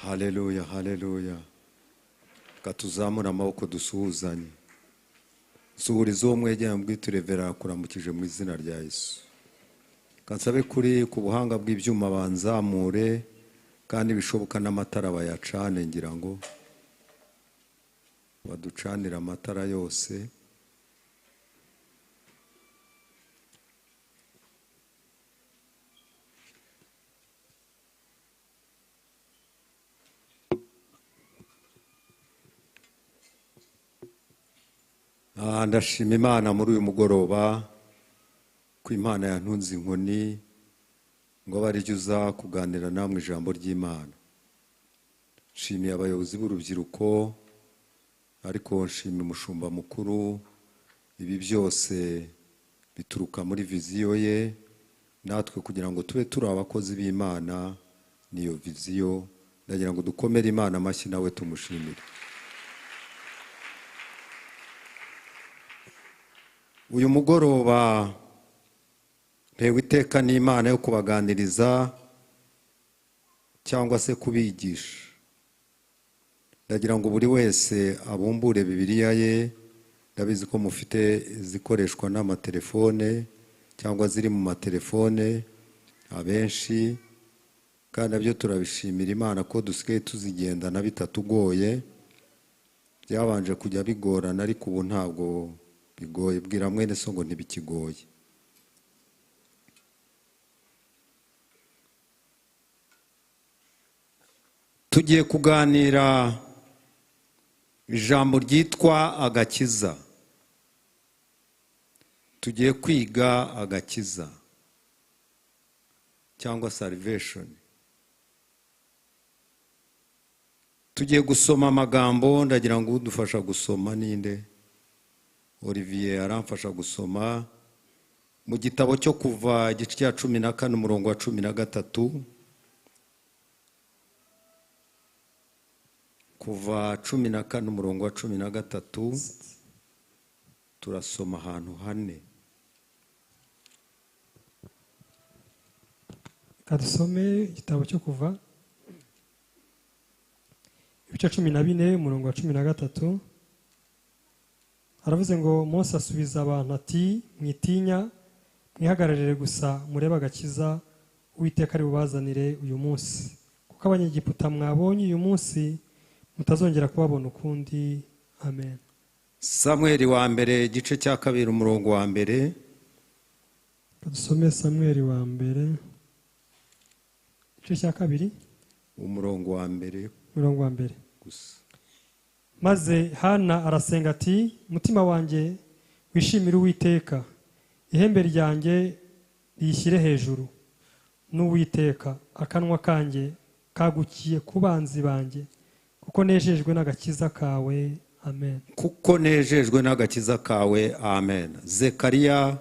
Haleluya, haleluya. Reka tuzamure amaboko dusuhuzanye. Suhuriza uwo mwegera mbwite revera kuramukije mu izina rya Yesu. Kansabe kuri ku buhanga bw'ibyuma banzamure kandi bishoboka n'amatara bayacane, ngira ngo baducanire amatara yose. Ndashima Imana muri uyu mugoroba ko Imana yantunze inkoni ngo abe ari uza kuganira namwe ijambo ry'Imana. Nshimiye abayobozi b'urubyiruko, ariko nshimiye umushumba mukuru. Ibi byose bituruka muri viziyo ye, natwe kugira ngo tube turi abakozi b'Imana niyo viziyo. Ndagira ngo dukomere Imana amashyi nawe tumushimire. Uyu mugoroba mpewe iteka n'Imana yo kubaganiriza cyangwa se kubigisha. Ndagira ngo buri wese abumbure Bibiliya ye. Ndabizi ko mufite izikoreshwa n'amatelefone cyangwa ziri mu matelefone abenshi, kandi nabyo turabishimira Imana ko dusigaye tuzigendana bitatugoye. Byabanje kujya bigorana ariko ubu ntabwo bigoye. Bwira mwene so ngo ntibikigoye. Tugiye kuganira ijambo ryitwa agakiza. Tugiye kwiga agakiza cyangwa salvation. Tugiye gusoma amagambo, ndagira ngo udufasha gusoma ninde? Olivier aramfasha gusoma mu gitabo cyo Kuva igice cya 14 umurongo wa 13. Kuva 14 umurongo wa 13, turasoma ahantu hane. Kadusome igitabo cyo Kuva ibice 14 umurongo wa 13. Haravuze ngo Mose asubiza abantu ati: mwitinya, mwihagararire gusa murebe agakiza Uwiteka ari bubazanire uyu munsi, kuko Abanyegiputa mwabonye uyu munsi mutazongera kubabona ukundi. Amen. Samweli wa mbere igice cya 2 umurongo wa 1. Dusome Samweli wa mbere igice cya 2 umurongo wa 1. Umurongo wa 1 gusa. Maze Hana arasenga ati: mutima wanjye wishimire Uwiteka, ihembe ryanjye riyishyire hejuru n'Uwiteka, akanwa kanjye kagukiye ku banzi banjye, kuko nejejwe n'agakiza kawe. Amen. Kuko nejejwe n'agakiza kawe. Amen. Zekariya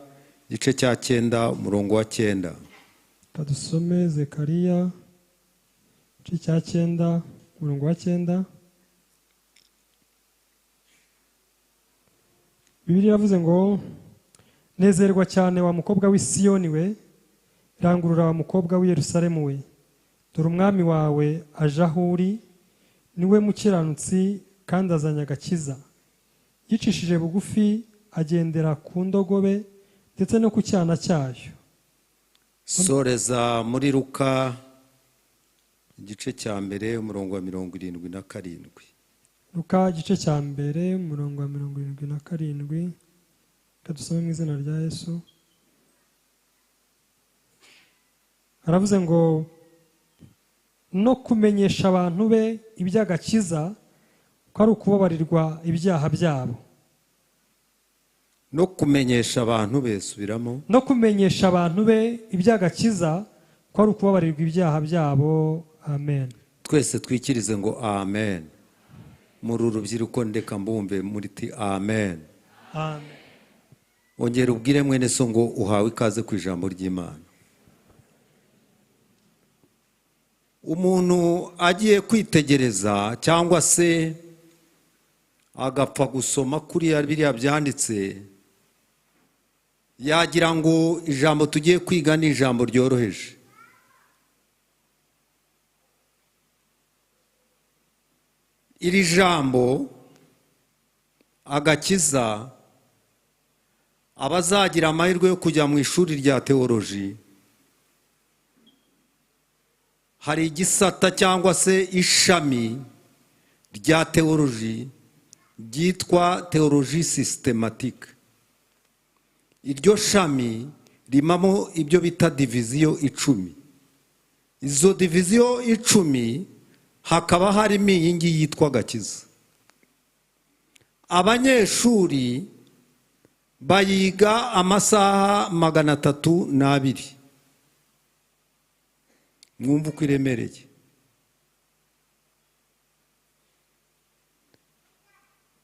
igice cya 9 umurongo wa 9. Kadusome Zekariya igice cya 9 umurongo wa 9. Bibiliya iravuze ngo: nezerwa cyane wa mukobwa w'i Siyoni we, rangurura wa mukobwa w'i Yerusalemu we, dore umwami wawe aje aho uri, niwe mukiranutsi kandi azanye agakiza, yicishije bugufi agendera ku ndogobe ndetse no ku cyana cyayo. Soreza muri Luka igice cya 1 umurongo wa 77. Luka igice cya 1 umurongo wa 77. Kadusome mu izina rya Yesu. Haravuze ngo no kumenyesha abantu be iby'agakiza ko ari ukubabarirwa ibyaha byabo. No kumenyesha abantu be, subiramo. No kumenyesha abantu be iby'agakiza ko ari ukubabarirwa ibyaha byabo. Amen. Twese twikirize ngo amen. Muri urubyiruko ndeka mbumve muri ti amen. Amen. Ongera ubwire mwene so ngo uhawe ikaze ku ijambo ry'Imana. Umuntu agiye kwitegereza cyangwa se agapfa gusoma kuri biriya byanditse, yagira ngo ijambo tugiye kwiga ni ijambo ryoroheje. Iri jambo agakiza, abazagira amahirwe yo kujya mu ishuri rya théologie, hari igisata cyangwa se ishami rya théologie ryitwa théologie systématique. Iryo shami rimamo ibyo bita division 10. Izo division 10 hakaba harimo iyi ngiyi yitwa agakiza. Abanyeshuri bayiga amasaha 302. Mwumva uko iremereye.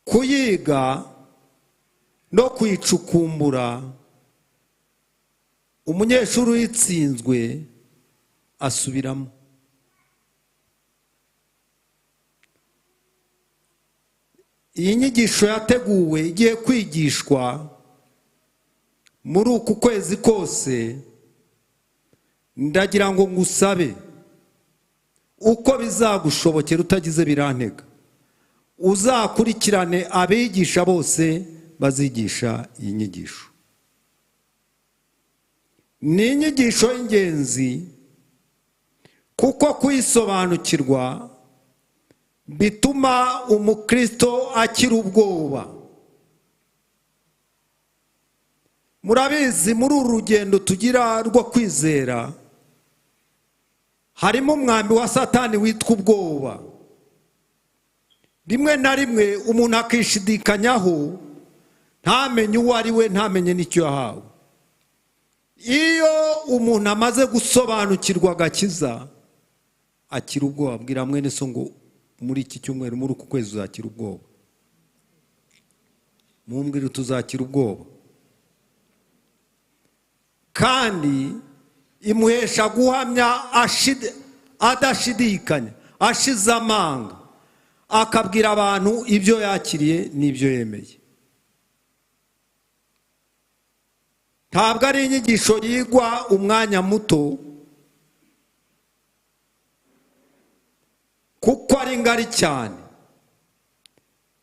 Kuyiga no kuyicukumbura, umunyeshuri uyitsinzwe asubiramo. Iyi nyigisho yateguwe igiye kwigishwa muri uku kwezi kose. Ndagira ngo ngusabe, uko bizagushobokera utagize birantega, uzakurikirane abigisha bose bazigisha iyi nyigisho. Ni inyigisho y'ingenzi kuko kuyisobanukirwa bituma umukristo akira ubwoba. Murabizi, muri uru rugendo tugira rwo kwizera harimo umwambi wa Satani witwa ubwoba. Rimwe na rimwe umuntu akishidikanyaho, ntamenye uwo ari we, ntamenye n'icyo yahawe. Iyo umuntu amaze gusobanukirwa agakiza, akira ubwoba. Bwira mwene so ngo muri iki cyumweru, muri uku kwezi, uzakira ubwoba. Mumbwire, tuzakira ubwoba. Kandi imuhesha guhamya adashidikanya, ashize amanga, akabwira abantu ibyo yakiriye n'ibyo yemeye. Ntabwo ari inyigisho yigwa umwanya muto kuko ari ngari cyane,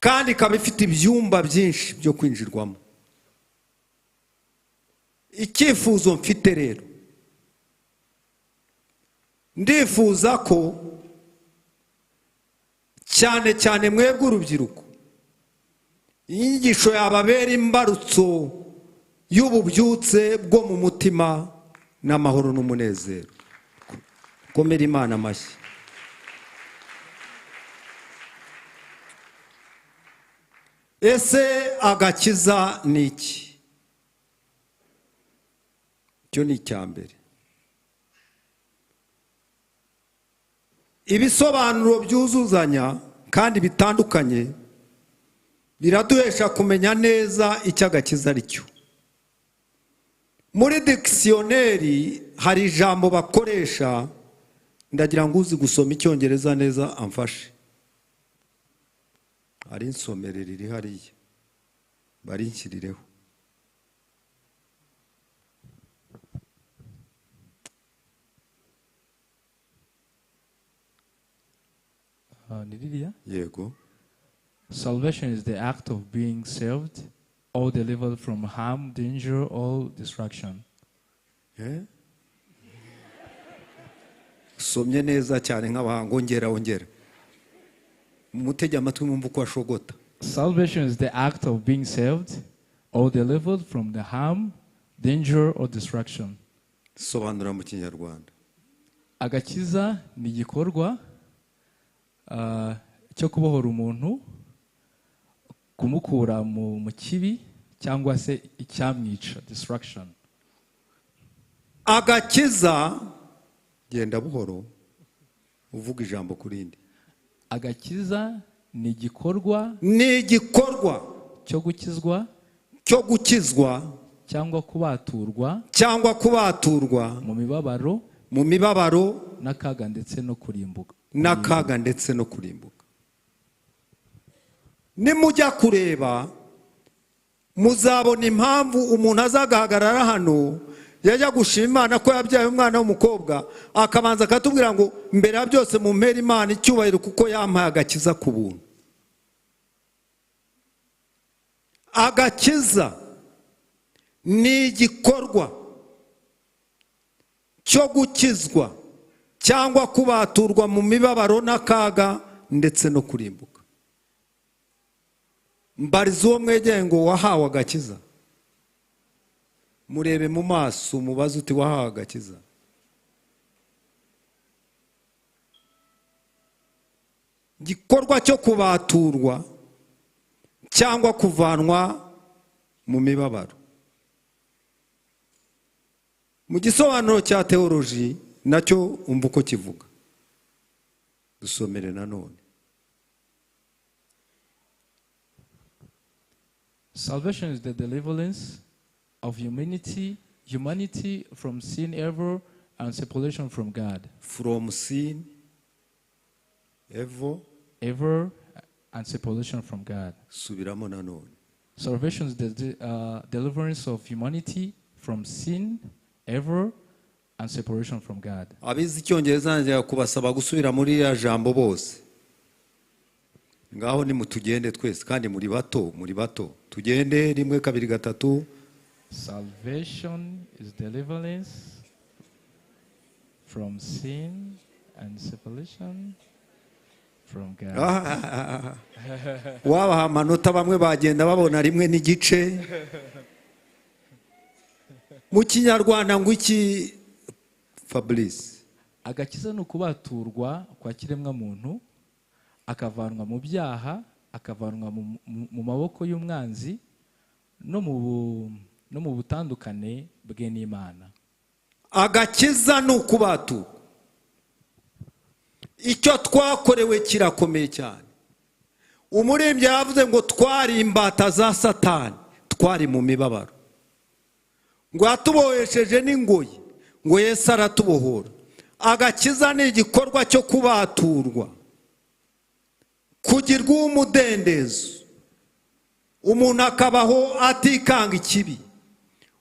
kandi ikaba ifite ibyumba byinshi byo kwinjirwamo. Icyifuzo mfite rero, ndifuza ko cyane cyane mwebwe urubyiruko, inyigisho yababera imbarutso y'ububyutse bwo mu mutima n'amahoro n'umunezero. Komera Imana amashyi. Ese agakiza ni iki? Icyo ni icya mbere. Ibisobanuro byuzuzanya kandi bitandukanye biraduhesha kumenya neza icyo agakiza ari cyo. Muri dictionnaire hari ijambo bakoresha, ndagira ngo uzi gusoma Icyongereza neza amfashe, ari insomere riri hariya, barinshyirireho. Ni ririya? Yego. Salvation is the act of being saved or delivered from harm, danger, or destruction. Eh? Usomye neza cyane nk'abahanga. Ongera, ongera, mutege amatwi mwumve uko ashogota. Salvation is the act of being saved or delivered from the harm, danger, or destruction. Sobanura mu Kinyarwanda. Agakiza ni igikorwa cyo kubohora umuntu, kumukura mu kibi cyangwa se icyamwica, destruction. Agakiza, genda buhoro uvuga ijambo ku rindi. Agakiza ni igikorwa Ni igikorwa cyo gukizwa cyo gukizwa cyangwa kubaturwa cyangwa kubaturwa mu mibabaro mu mibabaro n'akaga ndetse no kurimbuka. N'akaga ndetse no kurimbuka. Nimujya kureba muzabona impamvu umuntu azagahagarara hano, yajya gushima Imana ko yabyaye umwana w'umukobwa, akabanza akatubwira ngo: "Mbere ya byose mumpere Imana icyubahiro kuko yampaye agakiza ku buntu." Agakiza ni igikorwa cyo gukizwa cyangwa kubaturwa mu mibabaro n'akaga ndetse no kurimbuka. Mbariza uwo mwegeye ngo: "Wahawe agakiza?" Murebe mu maso, umubaze uti: "Wahawe agakiza?" Igikorwa cyo kubaturwa cyangwa kuvanwa mu mibabaro. Mu gisobanuro cya teoloji nacyo, umva uko kivuga. Dusomere nanone. Salvation is the deliverance of humanity from sin, evil, and separation from God. From sin, evil. Evil and separation from God. Subiramo nanone. Salvation is the deliverance of humanity from sin, evil, and separation from God. Abize Icyongereza, njya kubasaba gusubira muri iriya jambo bose. Ngaho nimutugende twese, kandi muri bato, muri bato. Tugende, rimwe, kabiri, gatatu. Salvation is deliverance from sin and separation from God. Ah, wabaha amanota, bamwe bagenda babona rimwe n'igice. Mu Kinyarwanda ngo iki, Fabrice? Agakiza ni ukubaturwa kwa kiremwamuntu, akavanwa mu byaha, akavanwa mu maboko y'umwanzi no mu butandukane bwe n'Imana. Agakiza ni ukubaturwa. Icyo twakorewe kirakomeye cyane. Umuririmbyi yaravuze ngo twari imbata za Satani, twari mu mibabaro, ngo yatubohesheje n'ingoyi, ngo Yesu aratubohora. Agakiza ni igikorwa cyo kubaturwa, kugirwa umudendezo, umuntu akabaho atikanga ikibi,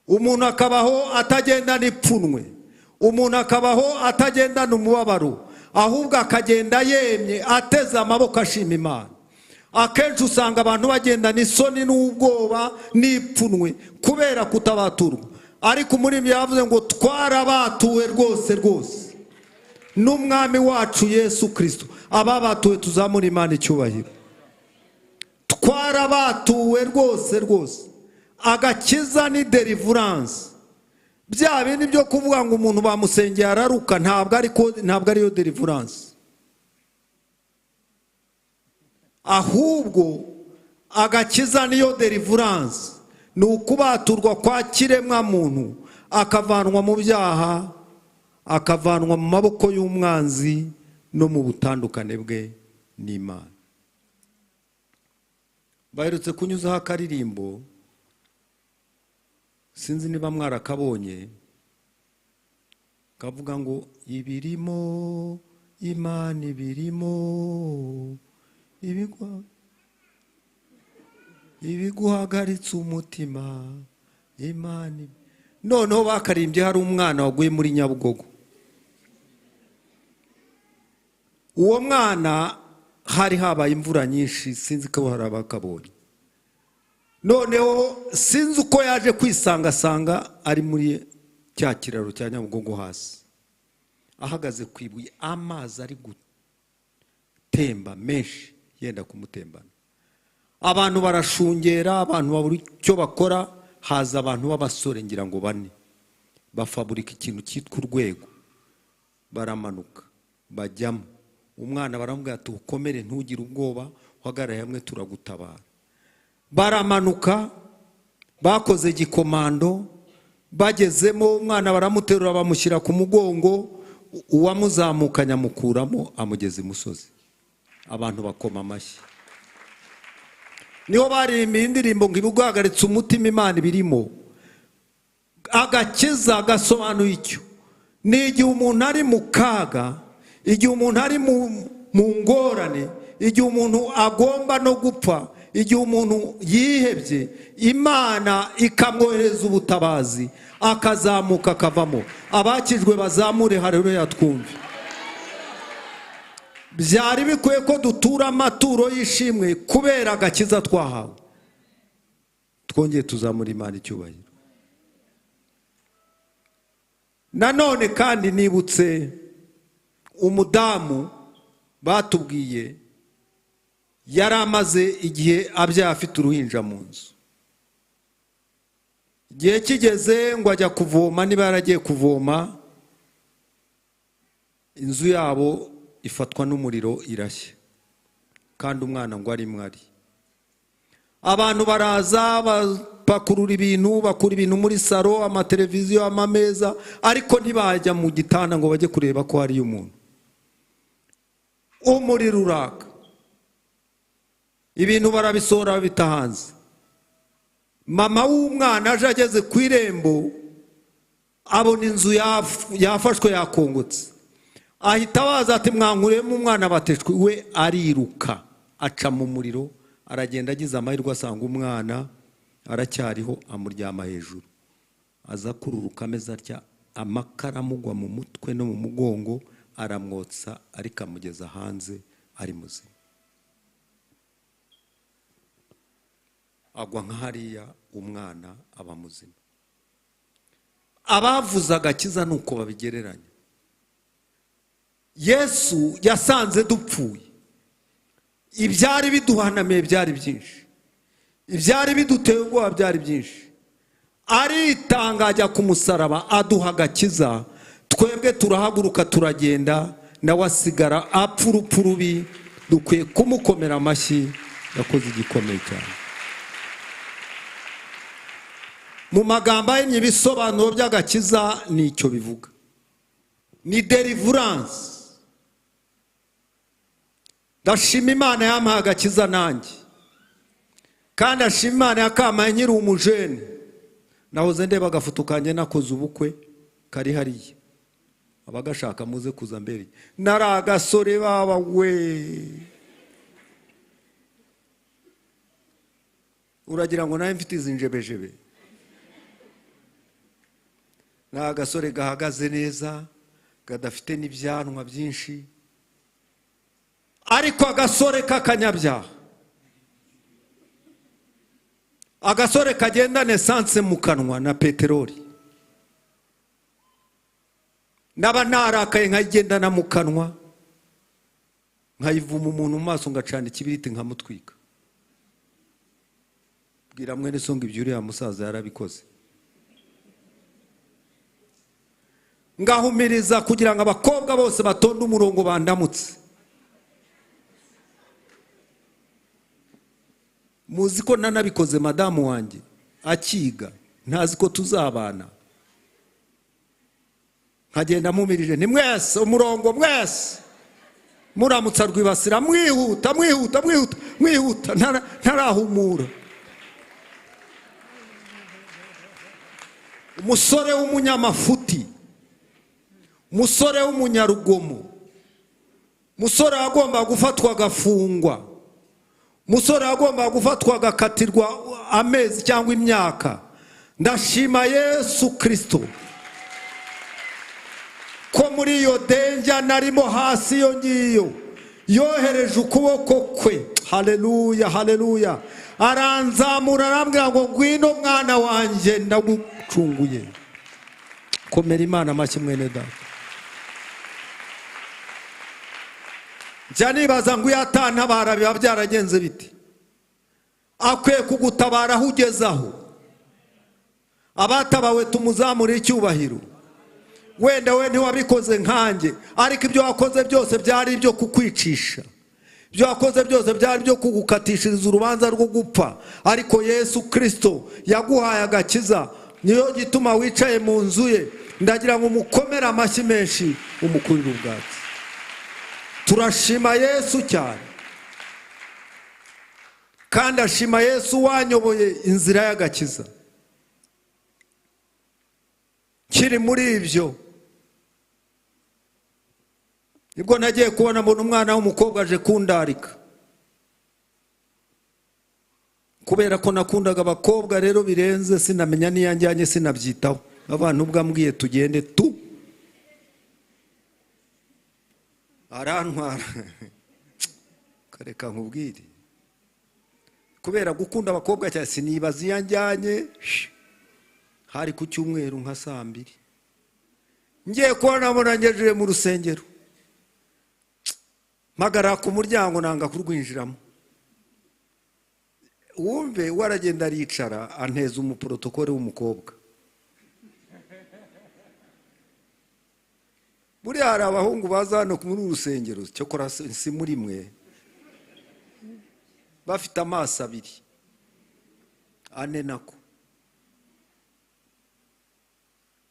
umuntu akabaho atagendana ipfunwe, umuntu akabaho atagendana umubabaro, ahubwo akagenda yemye, ateze amaboko, ashima Imana. Akenshi usanga abantu bagendana isoni n'ubwoba n'ipfunwe kubera kutabaturwa, ariko umuririmbyi yavuze ngo twarabatuwe rwose rwose n'Umwami wacu Yesu Kirisito. Ababatuwe tuzamura Imana icyubahiro. Twarabatuwe rwose rwose. Agakiza ni deliverance. Bya bindi byo kuvuga ngo umuntu bamusengeye araruka, ntabwo, ariko ntabwo ariyo deliverance. Ahubwo agakiza niyo deliverance, ni ukubaturwa kwa kiremwa muntu, akavanwa mu byaha, akavanwa mu maboko y'umwanzi no mu butandukane bwe n'Imana. Baherutse kunyuzaho akaririmbo, sinzi niba mwarakabonye, kavuga ngo: "Ibirimo, Imana ibirimo, ibiguhagaritse umutima, Imana." Noneho bakarimbye hari umwana waguye muri Nyabugogo. Uwo mwana, hari habaye imvura nyinshi, sinzi ko hari abakabonye. Noneho sinzi uko yaje kwisangasanga ari muri cya kiraro cya Nyabugogo hasi, ahagaze ku ibuye, amazi ari gutemba menshi yenda kumutembana. Abantu barashungera, abantu babura icyo bakora. Haza abantu b'abasore, ngira ngo bane, bafaburika ikintu cyitwa urwego, baramanuka bajyamo. Umwana baramubwira ati: "Ukomere, ntugire ubwoba, uhagarare hamwe, turagutabara." Baramanuka, bakoze igikomando, bagezemo umwana baramuterura, bamushyira ku mugongo, uwamuzamukanye amukuramo, amugeza imusozi. Abantu bakoma amashyi. Niho baririmba indirimbo ngo ibiguhagaritse umutima, Imana ibirimo. Agakiza gasobanuye icyo: ni igihe umuntu ari mu kaga, igihe umuntu ari mu ngorane, igihe umuntu agomba no gupfa, igihe umuntu yihebye, Imana ikamwohereza ubutabazi, akazamuka akavamo. Abakijwe bazamure hareruya twumve. Byari bikwiye ko dutura amaturo y'ishimwe kubera agakiza twahawe. Twongeye tuzamura Imana icyubahiro. Nanone kandi nibutse umudamu batubwiye yari amaze igihe abyaye afite uruhinja mu nzu. Igihe kigeze ngo ajya kuvoma, niba yaragiye kuvoma inzu yabo ifatwa n'umuriro irashya, kandi umwana ngo arimo ari. Abantu baraza bapakurura ibintu, bakura ibintu muri saro, amateleviziyo, amameza, ariko ntibajya mu gitanda ngo bajye kureba ko hariyo umuntu. Umuriro uraka, ibintu barabisohora babita hanze. Mama w'umwana aje ageze ku irembo abona inzu yafashwe yakongotse, ahita abaza ati mwankuremo umwana bateshwe. We ariruka aca mu muriro aragenda, agize amahirwe asanga umwana aracyariho, amuryama hejuru, aza kururuka ameze atya, amakara amugwa mu mutwe no mu mugongo, aramwotsa ariko amugeza hanze ari muzima. Agwa nka hariya, umwana aba muzima. Abavuze agakiza nuko babigereranya. Yesu yasanze dupfuye, ibyari biduhanamiye byari byinshi, ibyari biduteye ubwoba byari byinshi, aritanga ajya ku musaraba aduha agakiza. Twebwe turahaguruka turagenda, nawe asigara apfa urupfu rubi. Dukwiye kumukomera amashyi, yakoze igikomeye cyane. Mu magambo ahinnye ibisobanuro by'agakiza nicyo bivuga, ni deliverance. Ndashima Imana yampaye agakiza nanjye, kandi ashima Imana yakampaye nkiri umujene. Nahoze ndeba agafoto kanjye nakoze ubukwe kari hariya, abagashaka muze kuza mbere. Nari agasore baba we, uragira ngo nawe mfite izi njebejebe. Ni agasore gahagaze neza, kadafite n'ibyanwa byinshi, ariko agasore k'akanyabyaha, agasore kagendana esanse mu kanwa na peteroli. Naba narakaye nkayigendana mu kanwa, nkayivuma umuntu mu maso, ngacana ikibiriti nkamutwika. Bwira mwene so ngo ibyo uriya musaza yarabikoze. Ngahumiriza kugira ngo abakobwa bose batonde umurongo bandamutse. Muzi ko nanabikoze madamu wanjye akiga, ntazi ko tuzabana. Nkagenda mumirije, ni mwese umurongo, mwese muramutsa rwibasira, mwihuta mwihuta mwihuta mwihuta, ntarahumura. Umusore w'umunyamafuti, umusore w'umunyarugomo, umusore agomba gufatwa agafungwa, umusore agomba gufatwa agakatirwa amezi cyangwa imyaka. Ndashima Yesu Kristo ko muri iyo denja narimo hasi iyo ngiyo yohereje ukuboko kwe. Haleluya, haleluya. Aranzamura arambwira ngo ngwino mwana wanjye ndagucunguye. Komera Imana amashyi mwene data. Njya nibaza ngo iyo atantabara biba byaragenze bite? Akwiye kugutabara aho ugeze aho. Abatabawe tumuzamure icyubahiro. Wenda we ntiwabikoze nkanjye, ariko ibyo wakoze byose byari ibyo kukwicisha, ibyo wakoze byose byari ibyo kugukatishiriza urubanza rwo gupfa, ariko Yesu Kristo yaguhaye agakiza, niyo gituma wicaye mu nzu ye. Ndagira ngo umukomere amashyi menshi, umukurire ubwatsi. Turashima Yesu cyane, kandi ashima Yesu wanyoboye inzira y'agakiza. Kiri muri ibyo nibwo nagiye kubona mbona umwana w'umukobwa aje kundarika. Kubera ko nakundaga abakobwa rero birenze, sinamenya n'iyanjyanye, sinabyitaho. Abantu ubwo ambwiye tugende tu, arantwara. Kareka nkubwire Kubera gukunda abakobwa cyane, sinibaza iyo anjyanye. Hari ku cyumweru nka saa 2, ngiye kubona mbona ngejeje mu rusengero, mpagarara ku muryango nanga kurwinjiramo. Wumve, we aragenda aricara, anteza umuporotokole w'umukobwa. Buriya hari abahungu baza hano muri uru rusengero, cyokora si muri mwe, bafite amaso abiri ane nako.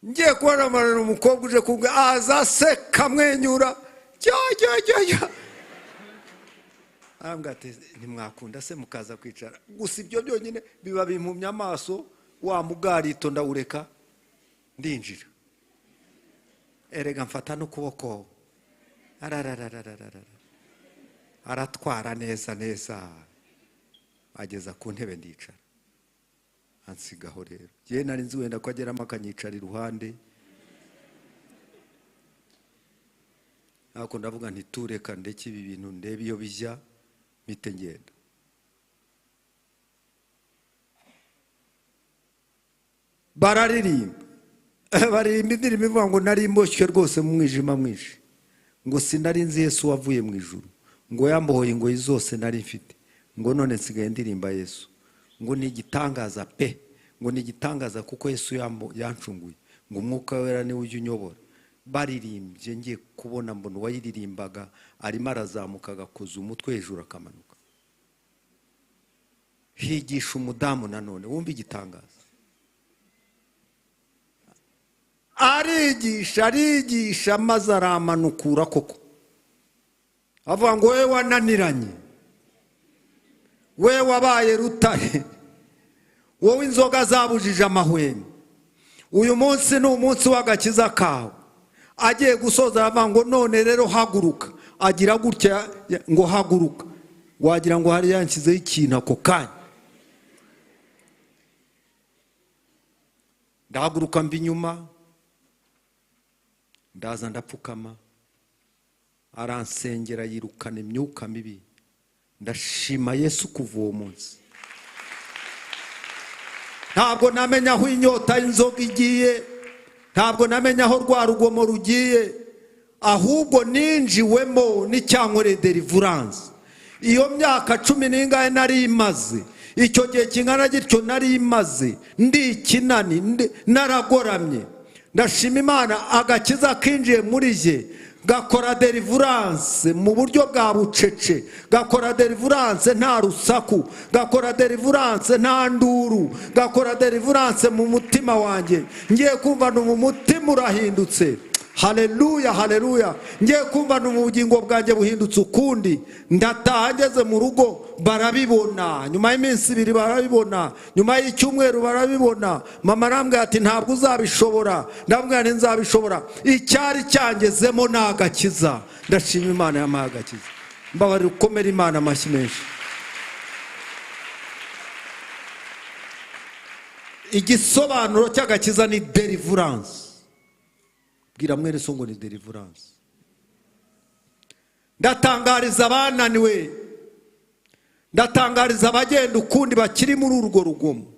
Ngiye kubona amarira, umukobwa uje kubwa aza aseka amwenyura, jya jya jya jya. Arambwira ati ntimwakunda se mukaza kwicara? Gusa ibyo byonyine biba bimpumye amaso, wa mugarito ndawureka ndinjira. Erega mfata n'ukuboko, arararararara, aratwara neza neza, ageza ku ntebe ndicara, ansigaho. Rero njyewe nari nzi wenda ko ageramo akanyicara iruhande, ariko ndavuga nti tureka ndeke ibi bintu ndebe iyo bijya, mpite ngenda. Bararirimba, baririmba indirimbo ivuga ngo nari mboshywe rwose mu mwijima mwinshi, ngo sinari nzi Yesu wavuye mu ijuru, ngo yambohoye ingoyi zose nari mfite, ngo none nsigaye ndirimba Yesu, ngo ni igitangaza pe, ngo ni igitangaza kuko Yesu yancunguye, ngo umwuka wera niwe ujya unyobora. Baririmbye, ngiye kubona mbona uwayiririmbaga arimo arazamuka agakoza umutwe hejuru akamanuka. Higisha umudamu nanone, wumva igitangaza, arigisha arigisha maze aramanukura koko, avuga ngo we wananiranye, we wabaye rutare, wowe inzoga zabujije amahwemo, uyu munsi ni umunsi w'agakiza kawe. Agiye gusoza aravuga ngo none rero haguruka, agira gutya ngo haguruka, wagira ngo hari yanshyizeho ikintu ako kanya. Ndahaguruka mva inyuma, ndaza ndapfukama, aransengera yirukana imyuka mibi. Ndashima Yesu kuva uwo munsi. Ntabwo namenya aho inyota y'inzoga igiye, ntabwo namenya aho rwa rugomo rugiye, ahubwo ninjiwemo n'icyankoreye deliverance. Iyo myaka 10 n'ingahe nari imaze, icyo gihe kingana gityo nari imaze ndi ikinani, naragoramye. Ndashima Imana, agakiza kinjiye muri jye gakora deliverance mu buryo bwa bucece, gakora deliverance nta rusaku, gakora deliverance nta nduru, gakora deliverance mu mutima wanjye. Ngiye kumva mu mutima urahindutse, haleluya haleluya. Ngiye kumva mu bugingo bwanjye buhindutse ukundi. Ndataha ngeze mu rugo barabibona, nyuma y'iminsi 2 barabibona, nyuma y'icyumweru barabibona. Mama arambwira ati ntabwo uzabishobora, ndabwira nti nzabishobora. Icyari cyangezemo ni agakiza. Ndashima Imana yampaye agakiza. Mbabarira ukomere Imana amashyi menshi. Igisobanuro cy'agakiza ni deliverance. Bwira mwene so ngo ni deliverance. Ndatangariza abananiwe, ndatangariza abagenda ukundi bakiri muri urwo rugomo,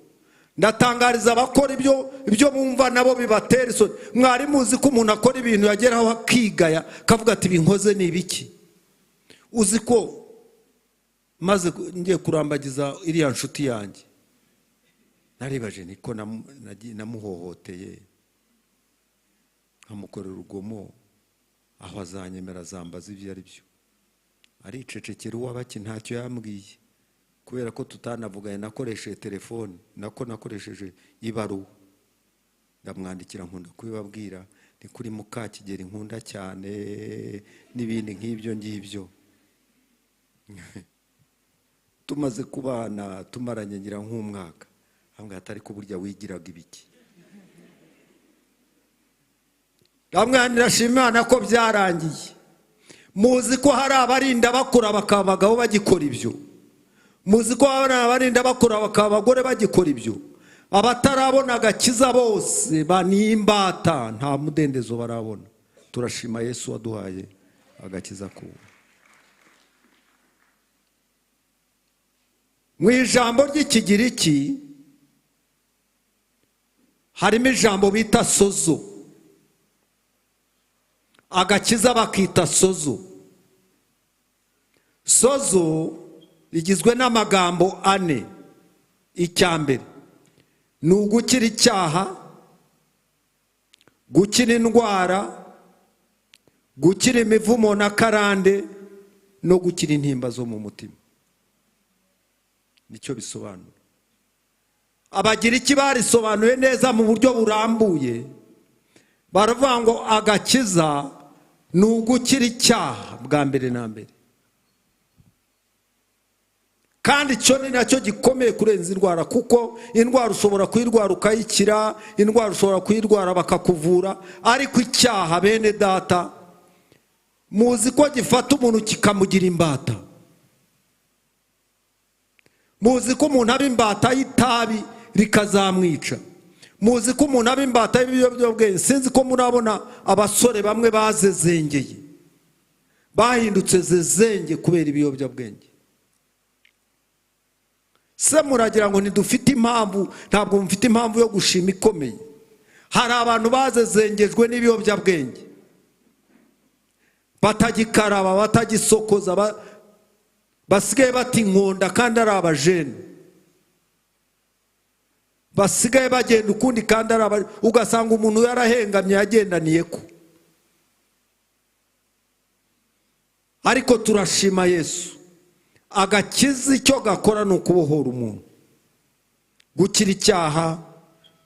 ndatangariza abakora ibyo bumva nabo bibatera isoni. Mwari muzi ko umuntu akora ibintu yageraho akigaya akavuga ati binkoze ni ibiki? Uzi ko maze ngiye kurambagiza iriya nshuti yanjye, naribaje niko namuhohoteye nkamukorera urugomo, aho azanyemera azambaza ibyo ari byo. Aricecekera uwabaki ntacyo yambwiye, kubera ko tutanavuganye. Nakoresheje telefone, nako nakoresheje ibaruwa, ndamwandikira, nkunda kubibabwira, ni kuri Mukakigeri nkunda cyane n'ibindi nk'ibyo ngibyo. Tumaze kubana tumaranye ngira nk'umwaka, ambwira ati ariko burya wigiraga ibiki? Ndamwanira Imana ko byarangiye. Muzi ko hari abarinda bakura bakaba abagabo bagikora ibyo, muzi ko hari abarinda bakura bakaba abagore bagikora ibyo. Abatarabona agakiza bose banimbata, nta mudendezo barabona. Turashima Yesu waduhaye agakiza kuwe. Mu ijambo ry'Ikigiriki harimo ijambo bita sozo. Agakiza bakita sozo. Sozo igizwe n'amagambo ane. Icya mbere ni ugukira icyaha, gukira indwara, gukira imivumo na karande, no gukira intimba zo mu mutima. Nicyo bisobanura. Abagiriki barisobanuye neza mu buryo burambuye, baravuga ngo agakiza ni ugukira icyaha bwa mbere na mbere, kandi icyo ni nacyo gikomeye kurenza indwara, kuko indwara ushobora kuyirwara ukayikira, indwara ushobora kuyirwara bakakuvura, ariko icyaha, bene data, muzi ko gifata umuntu kikamugira imbata. Muzi ko umuntu aba imbata y'itabi rikazamwica. Muzi ko umuntu aba imbata y'ibiyobyabwenge. Sinzi ko murabona abasore bamwe bazezengeye, bahindutse zezenge kubera ibiyobyabwenge. Se muragira ngo ntidufite impamvu? Ntabwo mufite impamvu yo gushima ikomeye. Hari abantu bazezengejwe n'ibiyobyabwenge, batagikaraba, batagisokoza, basigaye bata inkonda kandi ari abajene, basigaye bagenda ukundi kandi ari aba, ugasanga umuntu yarahengamye yagendaniye ko. Ariko turashima Yesu. Agakiza icyo gakora ni ukubohora umuntu, gukira icyaha,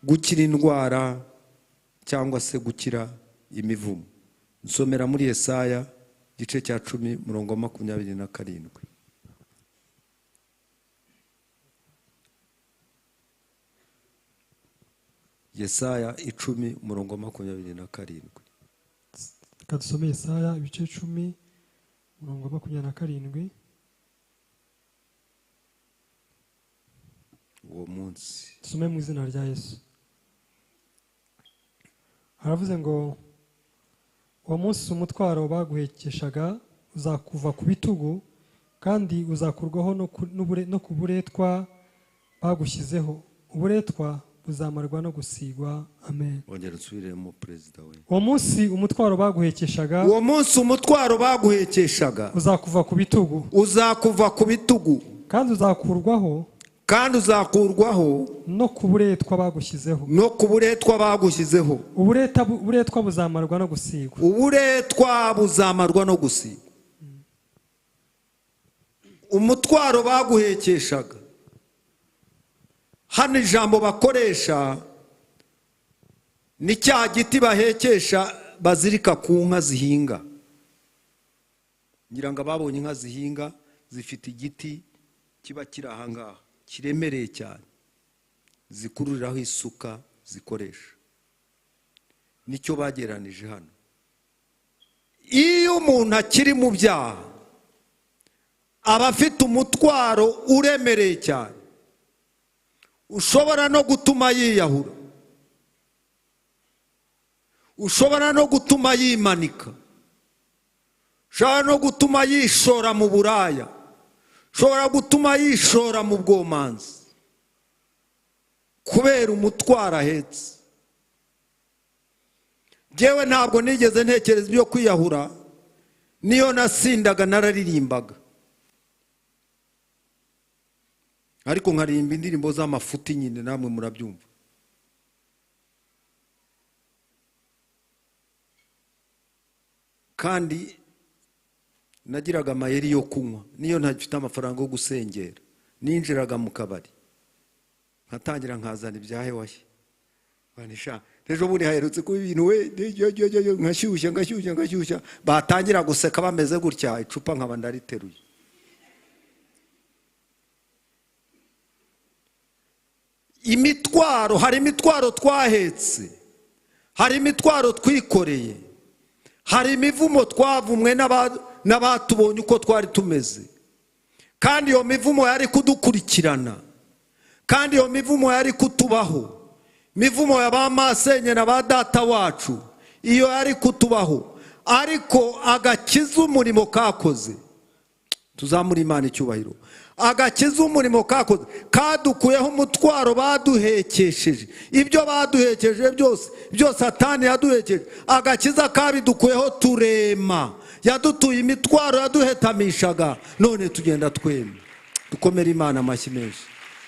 gukira indwara, cyangwa se gukira imivumo. Nsomera muri Yesaya igice cya 10 murongo wa 27. Yesaya 10 murongo wa 27. Reka dusome Yesaya ibice 10 murongo wa 27. Uwo munsi dusome mu izina rya Yesu. Haravuze ngo uwo munsi umutwaro baguhekeshaga uzakuva ku bitugu, kandi uzakurwaho no ku buretwa bagushyizeho. Uburetwa buzamarwa no gusigwa. Amen. Ongera usubiremo, perezida we. Uwo munsi umutwaro baguhekeshaga, uwo munsi umutwaro baguhekeshaga uzakuva ku bitugu, uzakuva ku bitugu, kandi uzakurwaho, kandi uzakurwaho no ku buretwa bagushyizeho, no ku buretwa bagushyizeho. Uburetwa buzamarwa no gusigwa. Uburetwa buzamarwa no gusigwa. Umutwaro baguhekeshaga, hano ijambo bakoresha ni cya giti bahekesha bazirika ku nka zihinga. Ngira ngo ababonye inka zihinga zifite igiti kiba kiri aha ngaha kiremereye cyane, zikururiraho isuka zikoresha. Nicyo bageranije hano. Iyo umuntu akiri mu byaha aba afite umutwaro uremereye cyane, ushobora no gutuma yiyahura, ushobora no gutuma yimanika, ushobora no gutuma yishora mu buraya, ushobora gutuma yishora mu bwomanzi, kubera umutwaro ahetse. Njyewe ntabwo nigeze ntekereza ibyo kwiyahura, niyo nasindaga nararirimbaga, ariko nkaririmba indirimbo z'amafuti nyine, namwe murabyumva. Kandi nagiraga amayeri yo kunywa, niyo ntafite amafaranga yo gusengera, ninjiraga mu kabari nkatangira nkazana ibyahe washye. Banisha ejo bundi haherutse kuba ibintu we nkashyushya ngashyushya ngashyushya, batangira guseka bameze gutya, icupa nkaba ndariteruye. Imitwaro, hari imitwaro twahetse, hari imitwaro twikoreye, hari imivumo twavumwe n'abatubonye uko twari tumeze, kandi iyo mivumo yari kudukurikirana, kandi iyo mivumo yari kutubaho. Mivumo ya ba masenye na ba data wacu iyo yari kutubaho, ariko agakiza umurimo kakoze. Tuzamure Imana icyubahiro. Agakiza, umurimo kakoze, kadukuyeho umutwaro baduhekesheje. Ibyo baduhekeje byose, byose Satani yaduhekeje, agakiza kabidukuyeho, turema. Yadutuye imitwaro yaduhetamishaga, none tugenda twema. Dukomere Imana amashyi menshi.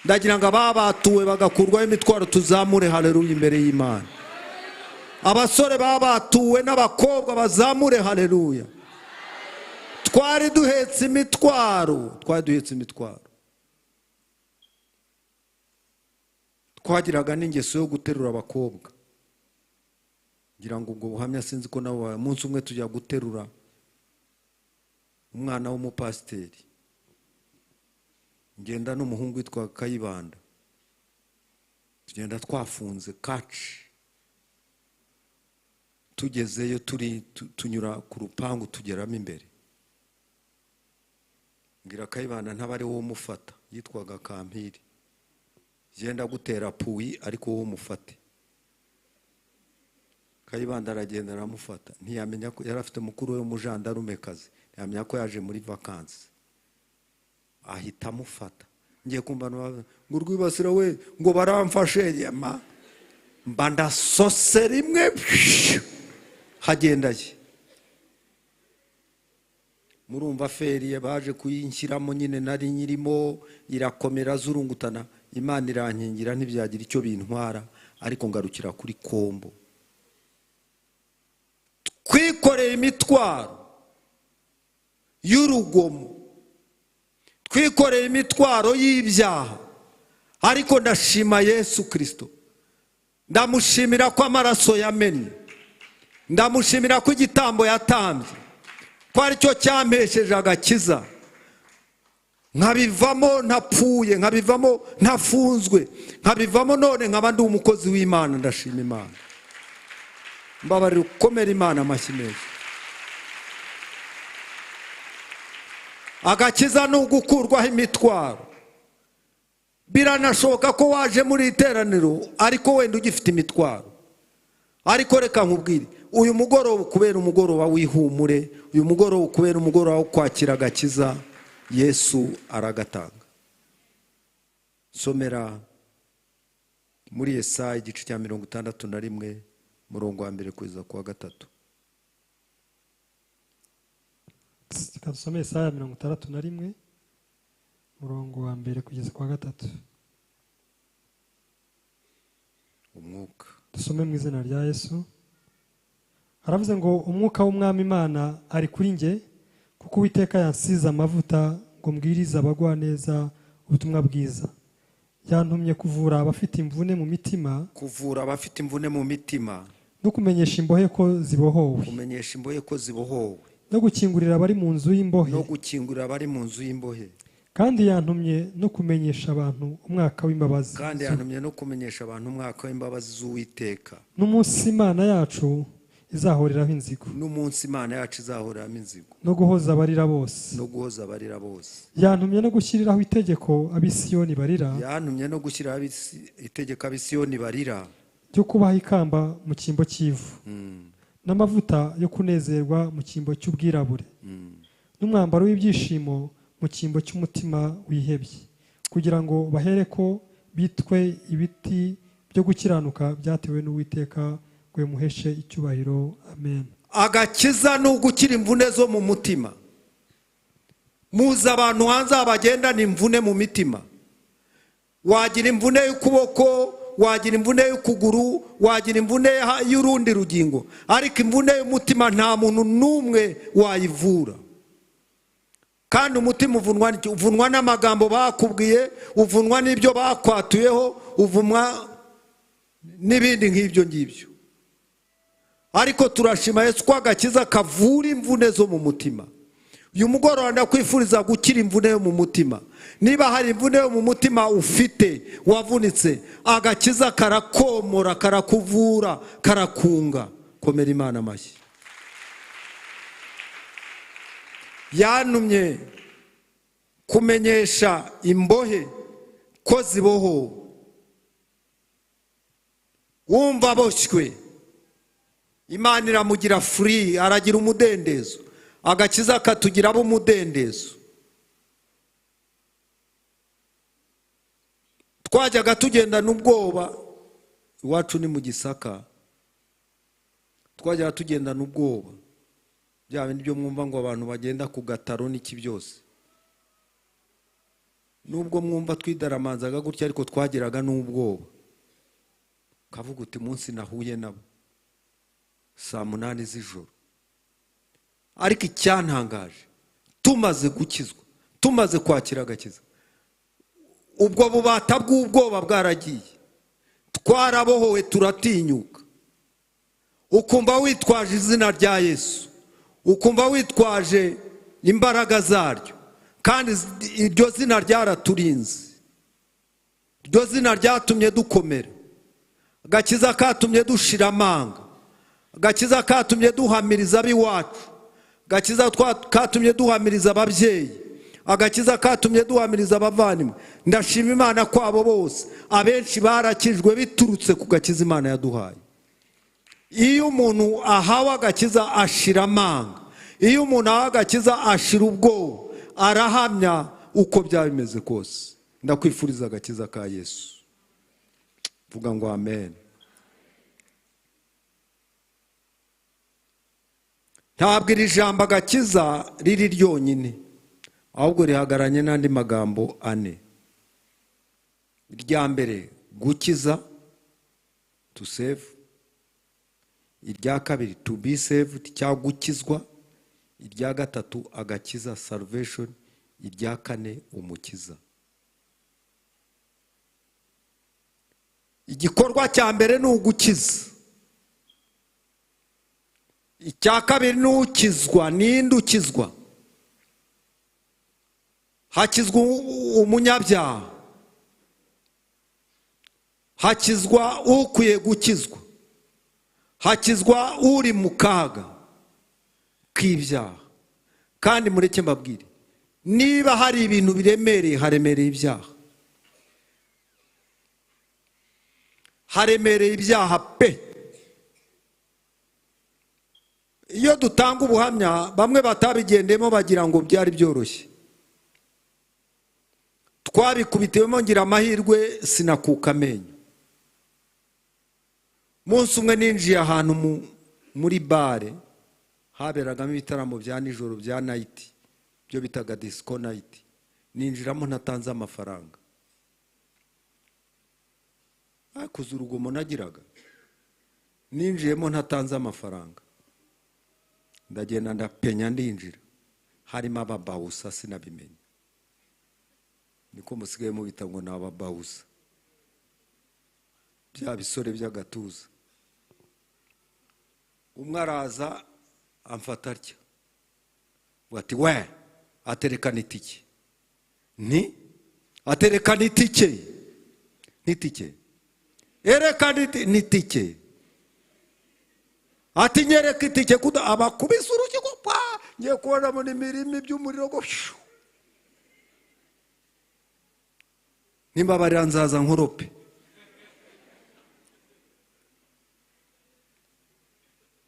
Ndagira ngo ababatuwe bagakurwaho imitwaro tuzamure haleluya imbere y'Imana. Abasore babatuwe n'abakobwa bazamure haleluya. Twari duhetse imitwaro, twari duhetse imitwaro. Twagiraga n'ingeso yo guterura abakobwa. Ngira ngo ubwo buhamya sinzi ko nabo. Umunsi umwe tujya guterura umwana w'umupasiteri, ngenda n'umuhungu witwa Kayibanda, tugenda twafunze kaci. Tugezeyo turi tunyura ku rupangu, tugeramo imbere, mbwira Kayibanda ntaba ari wowe umufata, yitwaga Kampiri, genda gutera puyi ariko wowe umufate. Kayibanda aragenda aramufata, ntiyamenya ko yari afite mukuru we w'umujandarumekazi, ntiyamenya ko yaje muri vakansi, ahita amufata. Ngiye kumva ngo Rwibasira we, ngo baramfashe, yama mba ndasose rimwe hagendaye. Murumva feriye baje kuyinshyiramo nyine, nari nyirimo irakomera zurungutana. Imana irankingira, ntibyagira icyo bintwara, ariko ngarukira kuri kombo. Twikoreye imitwaro y'urugomo, twikoreye imitwaro y'ibyaha, ariko ndashima Yesu Kirisito. Ndamushimira ko amaraso yamennye, ndamushimira ko igitambo yatambye ko aricyo cyampesheje agakiza, nkabivamo ntapfuye, nkabivamo ntafunzwe, nkabivamo none nkaba ndi umukozi w'Imana. Ndashima Imana. Mbabarira ukomera Imana amashyi menshi. Agakiza ni ugukurwaho imitwaro. Biranashoboka ko waje muri iteraniro ariko wenda ugifite imitwaro, ariko reka nkubwire, uyu mugoroba kubera umugoroba w'ihumure, uyu mugoroba kubera umugoroba wo kwakira agakiza, Yesu aragatanga. Somera muri Yesaya igice cya 61, murongo wa 1 kugeza ku wa 3. Reka dusome Yesaya 61, murongo wa 1 kugeza ku wa 3. Umwuka. Dusome mu izina rya Yesu. Haravuze ngo umwuka w'Umwami Imana ari kuri njye, kuko Uwiteka yansize amavuta ngo mbwirize abagwaneza ubutumwa bwiza. Yantumye kuvura abafite imvune mu mitima, kuvura abafite imvune mu mitima, no kumenyesha imbohe ko zibohowe, kumenyesha imbohe ko zibohowe, no gukingurira abari mu nzu y'imbohe, no gukingurira abari mu nzu y'imbohe. Kandi yantumye no kumenyesha abantu umwaka w'imbabazi, kandi yantumye no kumenyesha abantu umwaka w'imbabazi z'Uwiteka, n'umunsi Imana yacu izahoreraho inzigo, n'umunsi Imana yacu izahoreramo inzigo, no guhoza abarira bose, no guhoza abarira bose. Yantumye no gushyiriraho itegeko ab'Isiyoni barira, yantumye no gushyiraho itegeko ab'Isiyoni barira, ryo kubaha ikamba mu cyimbo cy'ivu, n'amavuta yo kunezerwa mu cyimbo cy'ubwirabure, n'umwambaro w'ibyishimo mu cyimbo cy'umutima wihebye, kugira ngo bahereko bitwe ibiti byo gukiranuka byatewe n'Uwiteka, ngo bimuheshe icyubahiro. Amen. Agakiza ni ugukira imvune zo mu mutima. Muzi abantu hanze bagendana imvune mu mitima. Wagira imvune y'ukuboko, wagira imvune y'ukuguru, wagira imvune y'urundi rugingo, ariko imvune y'umutima nta muntu n'umwe wayivura. Kandi umutima uvunwa n'amagambo bakubwiye, uvunwa n'ibyo bakwatuyeho, uvunwa n'ibindi nk'ibyo ngibyo. Ariko turashima Yesu ko agakiza kavura imvune zo mu mutima. Uyu mugoroba ndakwifuriza gukira imvune yo mu mutima. Niba hari imvune yo mu mutima ufite, wavunitse, agakiza karakomora, karakuvura, karakunga. Komera Imana amashyi. Yantumye kumenyesha imbohe ko zibohowe. Wumva aboshywe, Imana iramugira free, aragira umudendezo. Agakiza katugira abo umudendezo. Twajyaga tugendana ubwoba, iwacu ni mu Gisaka, twajyaga tugendana ubwoba bya bindi byo mwumva ngo abantu bagenda ku gataro n'iki byose. Nubwo mwumva twidaramanzaga gutya, ariko twagiraga n'ubwoba. Kavuga uti munsi nahuye nabo saa 8 z'ijoro. Ariko icyantangaje, tumaze gukizwa, tumaze kwakira agakiza, ubwo bubata bw'ubwoba bwaragiye, twarabohowe, turatinyuka. Ukumva witwaje izina rya Yesu, ukumva witwaje imbaraga zaryo, kandi iryo zina ryaraturinze, iryo zina ryatumye dukomera. Agakiza katumye dushira amanga, agakiza katumye duhamiriza ab'iwacu, agakiza katumye duhamiriza ababyeyi, agakiza katumye duhamiriza abavandimwe. Ndashima Imana ko abo bose abenshi barakijwe biturutse ku gakiza Imana yaduhaye. Iyo umuntu ahawe agakiza ashira amanga, iyo umuntu ahawe agakiza ashira ubwoba, arahamya uko byaba bimeze kose. Ndakwifuriza agakiza ka Yesu. Vuga ngo amen. Ntabwo iri jambo agakiza riri ryonyine, ahubwo rihagaranye n'andi magambo ane. Irya mbere gukiza, to save. Irya kabiri to be saved cyangwa gukizwa. Irya gatatu agakiza, salvation. Irya kane umukiza. Igikorwa cya mbere ni ugukiza, icya kabiri ni ukizwa. Ninde ukizwa? Hakizwa umunyabyaha, hakizwa ukwiye gukizwa, hakizwa uri mu kaga k'ibyaha. Kandi mureke mbabwire, niba hari ibintu biremereye, haremereye ibyaha, haremereye ibyaha pe. Iyo dutanga ubuhamya, bamwe batabigendemo bagira ngo byari byoroshye. Twabikubitiyemo, ngira amahirwe sinakuka amenyo. Munsi umwe ninjiye ahantu muri bare haberagamo ibitaramo bya nijoro bya night, byo bitaga disco night. Ninjiramo ntatanze amafaranga. Akuze urugomo nagiraga, ninjiyemo ntatanze amafaranga, ndagenda ndapenya ndinjira, harimo ababawusa sinabimenya, niko musigaye mubita ngo ni ababawusa, bya bisore by'agatuza. Umwe araza amfata atya, ati we aterekana itike, nti aterekana itike, n'itike, erekana n'itike, ati nyereka itike, kuda abakubise urukiko pa, ngiye kubona mu imirimo by'umuriro go nimbabarira nzaza nkorope.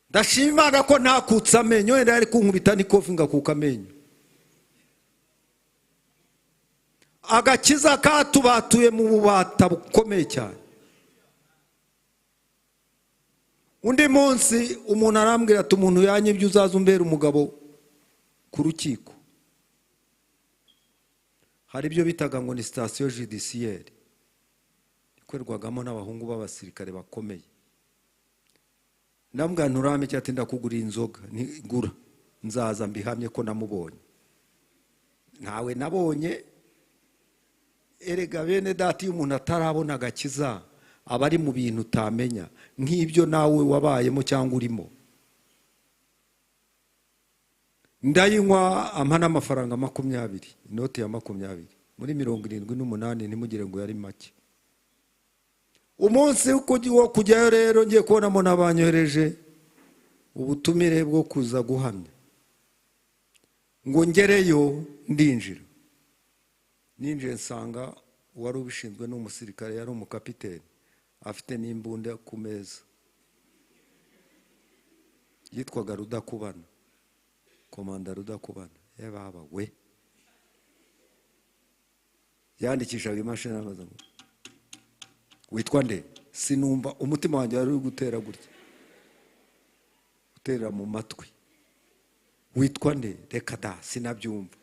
Ndashima Imana ko ntakutse amenyo, wenda yari kunkubita n'ikofi ngakuka amenyo. Agakiza katubatuye mu bubata bukomeye cyane. Undi munsi umuntu arambwira ati umuntu yanyibye uzaza umbera umugabo ku rukiko. Hari ibyo bitaga ngo ni station judiciaire, ikorerwagamo n'abahungu b'abasirikare bakomeye. Ndambwira nturame cyati ndakugurira inzoga, ntigura nzaza mbihamye ko namubonye. Ntawe nabonye. Erega bene data, iyo umuntu atarabona agakiza aba ari mu bintu utamenya, nk'ibyo nawe wabayemo cyangwa urimo. Ndayinywa ampa n'amafaranga 20, inoti ya 20 muri 78, ntimugire ngo yari make. Umunsi wo kujyayo rero ngiye kubonamo n'abanyohereje ubutumire bwo kuza guhamya, ngo ngereyo ndinjira. Ninjiye nsanga uwari ubishinzwe n'umusirikare, yari umukapiteni, afite n'imbunda ku meza, yitwaga Rudakubana, komanda Rudakubana. Yababa we, yandikishaga imashini amaze ngo Witwa nde? Sinumva, umutima wanjye wari uri gutera gutya, gutera mu matwi. Witwa nde? Reka da, sinabyumva.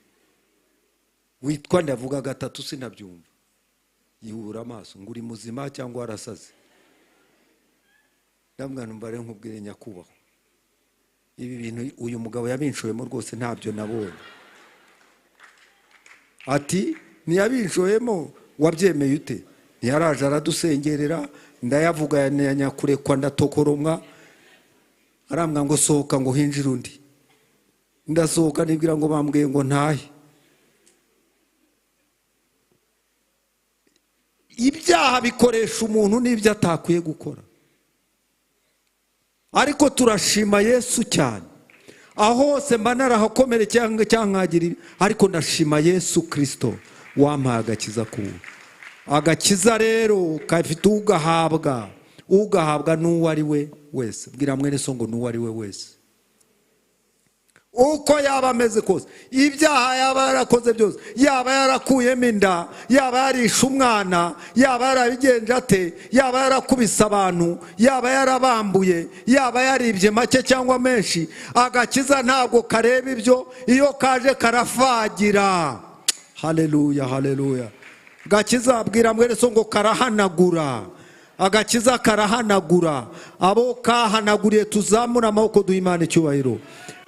Witwa nde? Avuga gatatu, sinabyumva. Yihura amaso ngo uri muzima cyangwa warasaze. Ndamubwira nti mbare nkubwire nyakubahwa, ibi bintu uyu mugabo yabinshoyemo rwose ntabyo nabonye. Ati ntiyabinshoyemo, wabyemeye ute? Ntiyaraje aradusengerera, ndayavuga ya nyakurekwa ndatokoromwa, arambwira ngo sohoka ngo hinjire undi. Ndasohoka nibwira ngo bambwiye ngo ntahe. Ibyaha bikoresha umuntu n'ibyo atakwiye gukora. Ariko turashima Yesu cyane. Aho hose mba narahakomere cyangwa cyankagira, ariko ndashima Yesu Kristo wampaye agakiza k'ubu. Agakiza rero kafite ugahabwa, ugahabwa n'uwo ari we wese. Bwira mwene so ngo n'uwo ari we wese, uko yaba ameze kose, ibyaha yaba yarakoze byose, yaba yarakuyemo inda, yaba yarishe umwana, yaba yarabigenje ate, yaba yarakubise abantu, yaba yarabambuye, yaba yaribye make cyangwa menshi, agakiza ntabwo kareba ibyo. Iyo kaje karafagira. Haleluya, haleluya. Gakiza, bwira mwene so ngo karahanagura. Agakiza karahanagura. Abo kahanaguriye tuzamura amaboko duha Imana icyubahiro.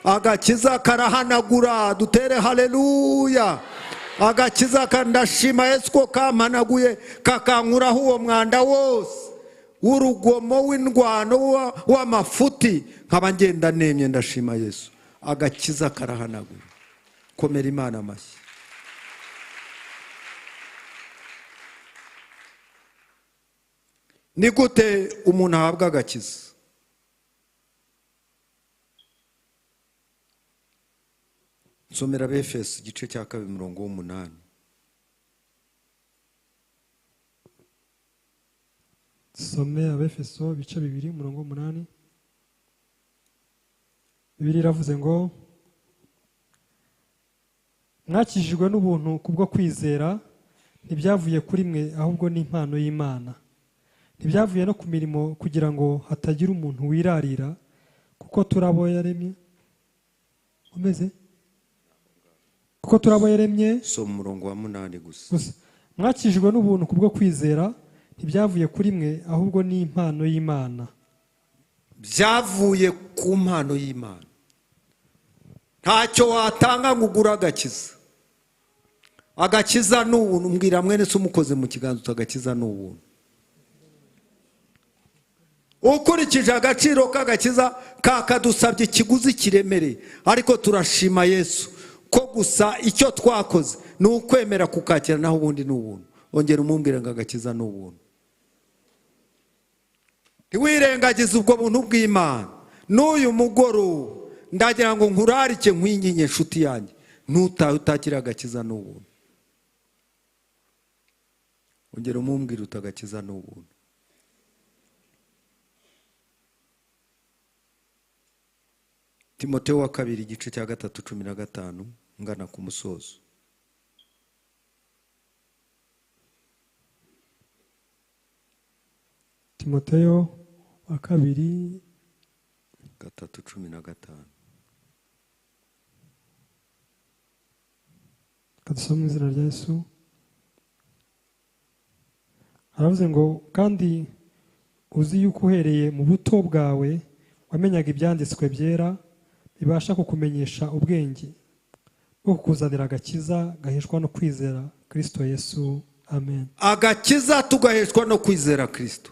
Agakiza karahanagura, dutere haleluya. Agakiza ndashima Yesu ko kampanaguye, kakankuraho uwo mwanda wose w'urugomo, w'indwano, w'amafuti, nkaba ngenda nemye. Ndashima Yesu. Agakiza karahanagura. Komera Imana amashyi. Ni gute umuntu ahabwa agakiza? Nsomera Abefeso igice cya 2 umurongo w'8. Some Abefeso ibice 2 umurongo w'8. Bibiliya iravuze ngo mwakijijwe n'ubuntu kubwo kwizera, ntibyavuye kuri mwe ahubwo ni impano y'Imana. Ntibyavuye no ku mirimo kugira ngo hatagira umuntu wirarira, kuko turabo yaremye. Umeze? Kuko turabo yaremye. So umurongo wa 8 gusa. Mwakijijwe n'ubuntu kubwo kwizera, ntibyavuye kuri mwe ahubwo ni impano y'Imana. Byavuye ku mpano y'Imana. Ntacyo watanga ngo ugure agakiza. Agakiza ni ubuntu. Mbwira mwene se umukoze mu kiganza uti agakiza ni ubuntu. Ukurikije agaciro k'agakiza kakadusabye ikiguzi kiremereye, ariko turashima Yesu ko gusa icyo twakoze ni ukwemera kukakira, naho ubundi ni ubuntu. Ongera umumbwire ngo agakiza ni ubuntu. Ntiwirengagize ubwo buntu bw'Imana. N'uyu mugoroba ndagira ngo nkurarike nkwinginge inshuti yanjye, ntutahe utakira agakiza ni ubuntu. Ongera umumbwire uti agakiza ni ubuntu. Timoteyo wa 2 igice cya 3 15 ngana ku musozo. Timoteyo wa 2 3:15. Kadusome mu izina rya Yesu. Aravuze ngo kandi uzi yuko uhereye mu buto bwawe wamenyaga ibyanditswe byera bibasha kukumenyesha ubwenge bwo kukuzanira agakiza gaheshwa no kwizera Kristo Yesu. Amen. Agakiza tugaheshwa no kwizera Kristo.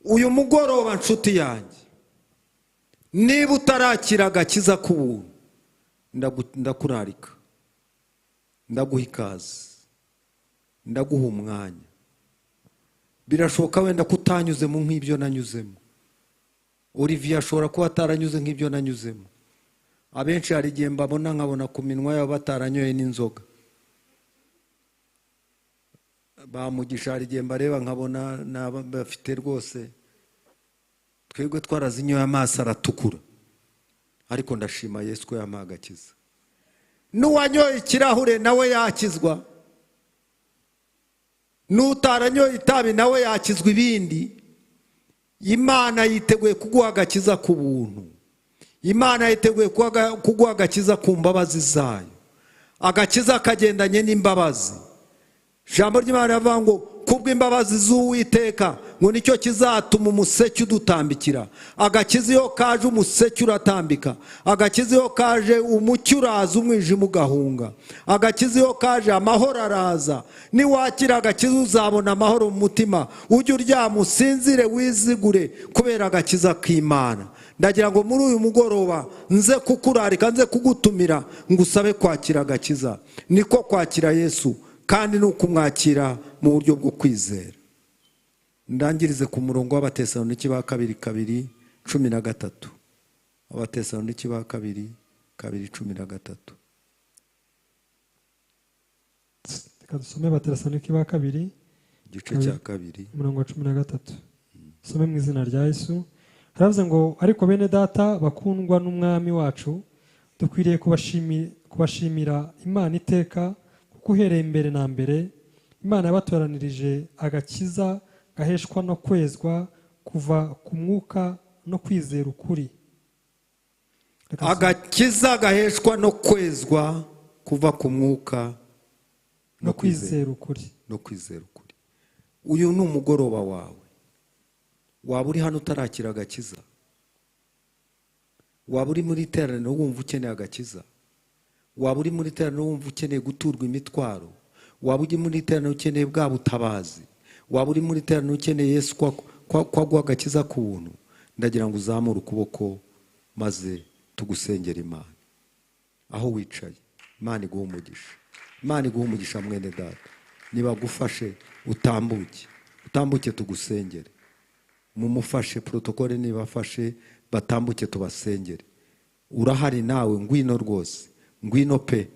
Uyu mugoroba nshuti yanjye, niba utarakira agakiza k'ubuntu, ndakurarika, ndaguha ikaze, ndaguha umwanya. Birashoboka wenda kutanyuzemo nk'ibyo nanyuzemo. Olivier ashobora kuba ataranyuze nk'ibyo nanyuzemo. Abenshi hari igihe mbabona nkabona ku minwa yabo bataranyoye n'inzoga. Bamugisha hari igihe mbareba nkabona bafite rwose, twebwe twarazinyoye amaso aratukura. Ariko ndashima Yesu ko yampaye agakiza. N'uwanyoye ikirahure nawe yakizwa. N'utaranyoye itabi nawe yakizwa ibindi. Imana yiteguye kuguha agakiza ku buntu. Imana yiteguye kuguha agakiza ku mbabazi zayo. Agakiza kagendanye n'imbabazi. Ijambo ry'Imana riravuga ngo kubw'imbabazi z'Uwiteka ngo nicyo kizatuma umuseke udutambikira. Agakiza iyo kaje umuseke uratambika. Agakiza iyo kaje umucyo uraza, umwijima ugahunga. Agakiza iyo kaje amahoro araza. Niwakira agakiza uzabona amahoro mu mutima, ujye uryama usinzire wizigure kubera agakiza k'Imana. Ndagira ngo muri uyu mugoroba nze kukurarika, nze kugutumira ngo usabe kwakira agakiza. Niko kwakira Yesu, kandi ni ukumwakira mu buryo bwo kwizera. Ndangirize ku murongo w'Abatesalonike ba kabiri 2:13. Abatesalonike ba kabiri 2:13. Reka dusome Abatesalonike ba kabiri igice cya 2 umurongo wa 13. Dusome mu izina rya Yesu. Haravuze ngo ariko bene data bakundwa n'umwami wacu, dukwiriye kubashimira Imana iteka, kuko uhereye mbere na mbere Imana yabatoranirije agakiza gaheshwa no kwezwa kuva ku mwuka no kwizera ukuri. Agakiza gaheshwa no kwezwa kuva ku mwuka no kwizera ukuri. No kwizera ukuri. Uyu ni umugoroba wawe. Waba uri hano utarakira agakiza, waba uri muri iteraniro wumva ukeneye agakiza, waba uri muri iteraniro wumva ukeneye guturwa imitwaro, waba uri muri iteraniro ukeneye bwa butabazi, waba uri muri iteraniro ukeneye Yesu kwa agakiza ku buntu, ndagira ngo uzamure ukuboko maze tugusengera Imana. Aho wicaye, Imana iguhe umugisha. Imana iguhe umugisha mwene data. Nibagufashe utambuke, utambuke tugusengere. Mumufashe protokole nibafashe batambuke tubasengere. Urahari nawe, ngwino rwose, ngwino pe.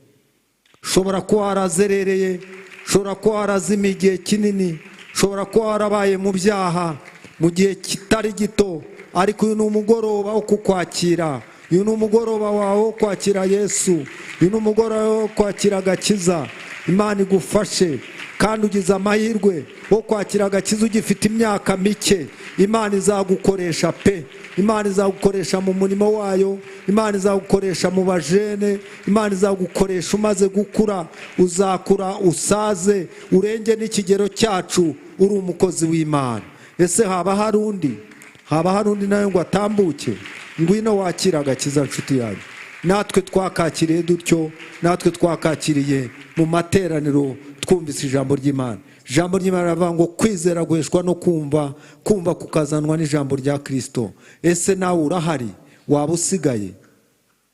Ushobora kuba warazerereye, ushobora kuba warazimiye igihe kinini, ushobora kuba warabaye mu byaha mu gihe kitari gito, ariko uyu ni umugoroba wo kukwakira. Uyu ni umugoroba wawe wo kwakira Yesu. Uyu ni umugoroba wo kwakira agakiza. Imana igufashe, kandi ugize amahirwe wo kwakira agakiza ugifite imyaka mike. Imana izagukoresha pe. Imana izagukoresha mu murimo wayo, Imana izagukoresha mu bajene, Imana izagukoresha umaze gukura. Uzakura usaze urenge n'ikigero cyacu uri umukozi w'Imana. Ese haba hari undi? Haba hari undi nawe ngo atambuke? Ngwino wakira agakiza nshuti yanjye. Natwe twakakiriye dutyo, natwe twakakiriye mu materaniro twumvise ijambo ry'Imana. Ijambo ry'Imana riravuga ngo kwizera guheshwa no kumva, kumva kukazanwa n'ijambo rya Kristo. Ese nawe urahari? Waba usigaye?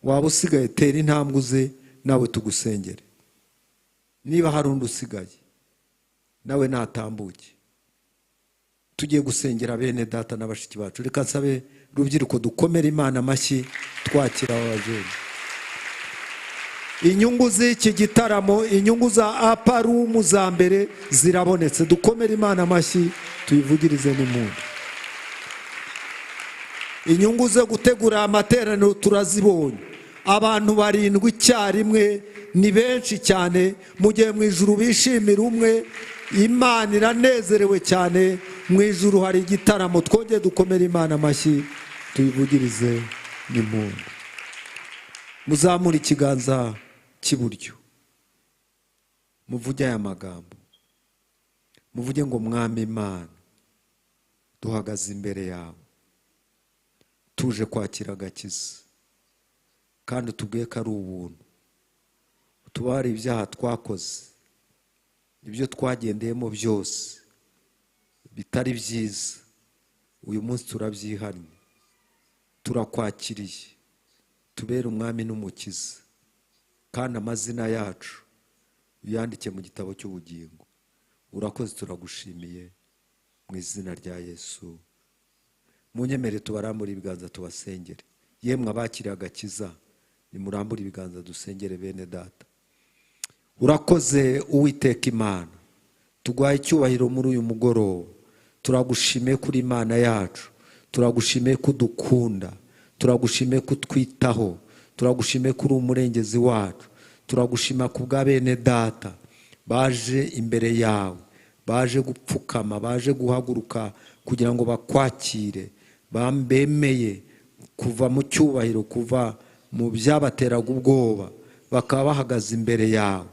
Waba usigaye, tera intambwe uze nawe tugusengere. Niba hari undi usigaye nawe natambuke. Tugiye gusengera bene data na bashiki bacu. Reka nsabe rubyiruko dukomere Imana amashyi twakira abajene. Inyungu z'iki gitaramo, inyungu za aparumu za mbere zirabonetse. Dukomere Imana amashyi tuyivugirize n'impundu. Inyungu zo gutegura amateraniro turazibonye. Abantu 7 icyarimwe ni benshi cyane. Mu gihe mu ijuru bishimira umwe, Imana iranezerewe cyane. Mu ijuru hari igitaramo. Twongeye dukomere Imana amashyi tuyivugirize n'impundu. Muzamure ikiganza cy'iburyo, muvuge aya magambo, muvuge ngo Mwami Imana, duhagaze imbere yawe, tuje kwakira agakiza, kandi utubwiye ko ari ubuntu. Utubare ibyaha twakoze, ibyo twagendeyemo byose bitari byiza, uyu munsi turabyihannye, turakwakiriye, tubere umwami n'umukiza, kandi amazina yacu uyandike mu gitabo cy'ubugingo. Urakoze, turagushimiye mu izina rya Yesu. Munyemere tubarambure ibiganza tubasengere. Yemwe abakiriye agakiza, nimurambure ibiganza dusengere bene data. Urakoze Uwiteka Imana, tuguhaye icyubahiro muri uyu mugoroba. Turagushimiye kuri Imana yacu, turagushimiye ko udukunda, turagushimiye ko utwitaho, turagushimiye ko uri umurengezi wacu, turagushima ku bwa bene data baje imbere yawe, Baje gupfukama, baje guhaguruka kugira ngo bakwakire, bemeye kuva mu cyubahiro, kuva mu byabateraga ubwoba, bakaba bahagaze imbere yawe,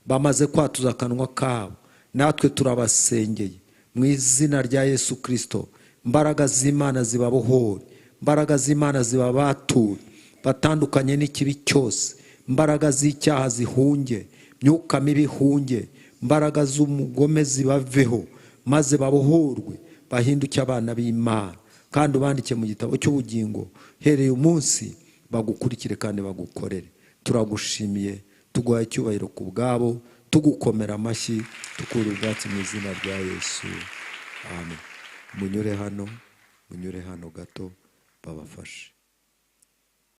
bamaze kwatuza akanwa kabo. Natwe turabasengeye mu izina rya Yesu Kristo. Imbaraga z'Imana zibabohore, imbaraga z'Imana zibabature, batandukanye n'ikibi cyose, imbaraga z'icyaha zihunge, myuka mibi ihunge, imbaraga z'umugome zibaveho, maze babohorwe, bahinduke abana b'Imana. Kandi ubandike mu gitabo cy'ubugingo, hereye umunsi bagukurikire kandi bagukorere. Turagushimiye, tuguhaye icyubahiro ku bwabo, tugukomera amashyi, tukura ubwatsi mu izina rya Yesu. Amen. Munyure hano, munyure hano gato babafashe.